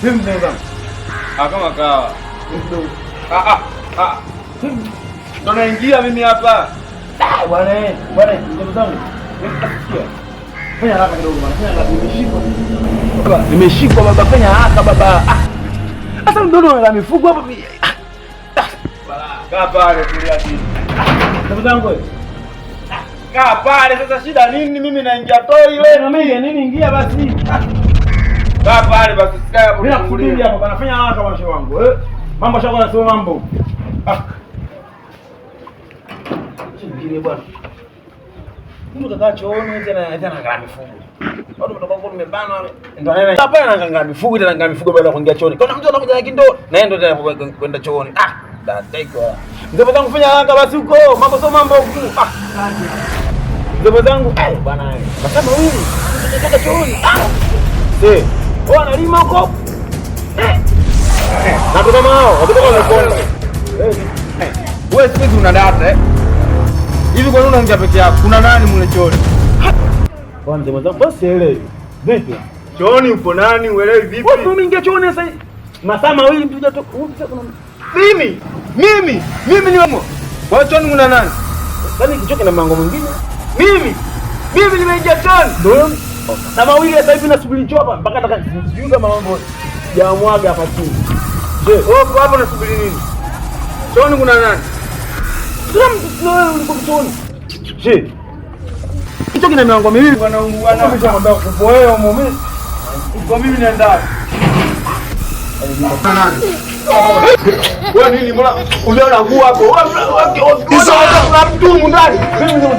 Mimi mzee wangu. Ah, kama kawa. Ah ah ah. Ndo naingia mimi hapa. Ah, bwana eh, bwana mzee wangu. Sikia. Fanya haraka kidogo bwana. Fanya haraka nimeshikwa. Baba, nimeshikwa baba, fanya haraka baba. Ah. Sasa mdodo ana mifugo hapa. Ah. Kaa pale tulia chini. Mzee wangu. Kaa pale sasa, shida nini? Mimi naingia toilet. Na mimi nini, ingia basi. Kaa pale basi, sikae hapo. Mimi nakusubiri hapa bwana, fanya haraka bwana shehe wangu. Eh. Mambo shaka sio mambo. Ah. Chingine bwana. Mtu kakaa chooni eti ana eti anaangalia mifugo. Watu kutoka huko nimebanwa ndio anaenda. Hapa anaangalia mifugo eti anaangalia mifugo baada ya kuingia chooni. Kuna mtu anakuja na kindoo na yeye ndio tena kwenda chooni. Ah, da take. Mzee wangu fanya haraka basi huko. Mambo sio mambo huko. Ah. Mzee wangu, eh bwana. Nasema huyu kutoka chooni. Ah. Eh. Wao analima huko. Eh. Na kama hao wakitoka mkono. Eh. Wewe siku hizi una data eh? Hivi kwa nini unaongea peke yako? Kuna nani mule chooni? Bwana mzee mwenzangu, basi elewi. Vipi? Chooni upo nani? Uelewi vipi? Wewe umeingia chooni sasa masaa mawili mtu hujatoka. Mimi mimi mimi ni wamo. Kwa chooni kuna nani? Yaani kichwa kina mlango mwingine. Mimi mimi nimeingia chooni. Ndio. Masaa mawili sasa hivi nasubiri choo hapa mpaka nataka sijui kama mambo ya mwaga hapa chini. Je, wewe uko hapo unasubiri nini? Chooni kuna nani? Kila mtu wewe uliko chooni. Je. Kichwa kina milango miwili. Bwana bwana. Nimeshakwambia kubwa wewe muumini. Kwa mimi naenda. Wewe nini mbona uliona nguo hapo? Wewe kuna mtu ndani. Mimi ndio